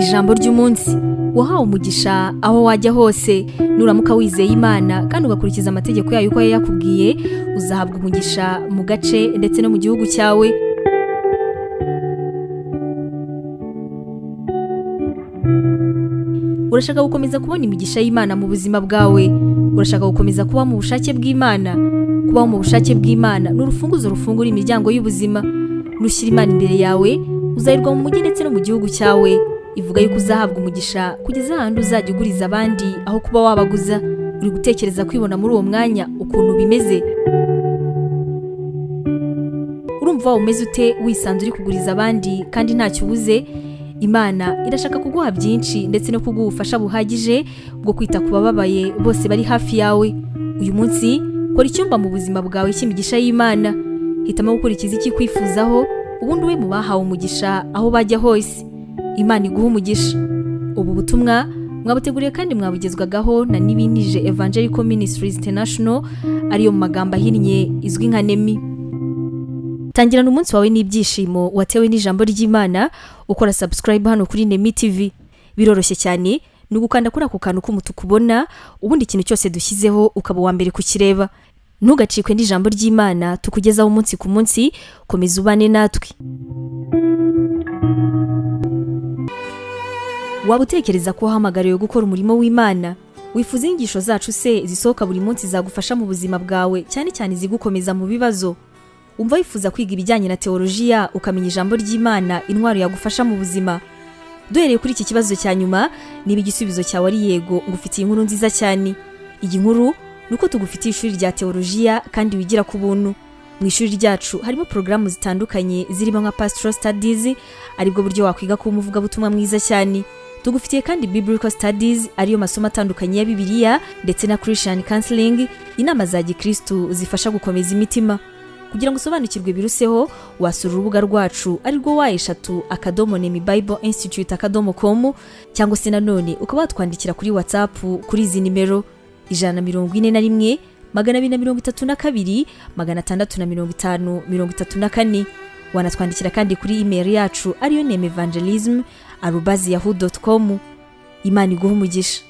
Ijambo ry'umunsi: wahawe umugisha aho wajya hose. Nuramuka wizeye Imana kandi ugakurikiza amategeko yayo uko yayakubwiye, uzahabwa umugisha mu gace ndetse no mu gihugu cyawe. Urashaka gukomeza kubona imigisha y'Imana mu buzima bwawe? Urashaka gukomeza kuba mu bushake bw'Imana? Kubaho mu bushake bw'Imana ni urufunguzo rufungura imiryango y'ubuzima. Nushyira Imana imbere yawe, uzahirwa mu mujyi ndetse no mu gihugu cyawe. Ivuga yuko uzahabwa umugisha kugeza ahandi uzajya uguriza abandi aho kuba wabaguza. Uri gutekereza kwibona muri uwo mwanya ukuntu bimeze? Urumva waba umeze ute wisanze uri kuguriza abandi kandi ntacyo ubuze? Imana irashaka kuguha byinshi ndetse no kuguha ubufasha buhagije bwo kwita ku bababaye bose bari hafi yawe. Uyu munsi kora icyumba mu buzima bwawe cy'imigisha y'Imana. Hitamo gukurikiza icyo ikwifuzaho, ubundi ube mu bahawe umugisha aho bajya hose. Imana iguha umugisha. Ubu butumwa mwabuteguriye kandi mwabugezwagaho na Nibinije Evangelical Ministries International, ariyo mu magambo ahinnye izwi nka NEMI. Tangirana umunsi wawe n'ibyishimo watewe n'ijambo ry'Imana ukora subscribe hano kuri Nemi TV. Biroroshye cyane, ni ugukanda kuri ako kantu k'umutuku ubona, ubundi ikintu cyose dushyizeho ukaba uwa mbere kukireba. Ntugacikwe n'ijambo ry'Imana tukugezaho umunsi ku munsi. Komeza ubane natwe. Waba utekereza ko wahamagariwe gukora umurimo w'Imana? Wifuza inyigisho zacu se zisohoka buri munsi zagufasha mu buzima bwawe, cyane cyane izigukomeza mu bibazo? Umva wifuza kwiga ibijyanye na teolojiya, ukamenya ijambo ry'Imana, intwaro yagufasha mu buzima? Duhereye kuri iki kibazo cya nyuma, niba igisubizo cyawe ari yego, ngufitiye inkuru nziza cyane. Iyi nkuru ni uko tugufitiye ishuri rya teolojiya kandi wigira ku buntu. Mu ishuri ryacu harimo porogaramu zitandukanye zirimo nka Pastoral Studies, aribwo buryo wakwiga kuba umuvugabutumwa mwiza cyane. Tugufitiye kandi Biblical Studies, ariyo masomo atandukanye ya Bibiliya, ndetse na Christian Counseling, inama za gikristu zifasha gukomeza imitima. Kugira ngo usobanukirwe biruseho, wasura urubuga rwacu arirwo www.nemibibleinstitute.com, cyangwa se nanone ukaba watwandikira kuri WhatsApp kuri izi nimero: 141 232 650 34. Wanatwandikira kandi kuri email yacu ariyo nemevangelism@yahoo.com. Imana iguha umugisha.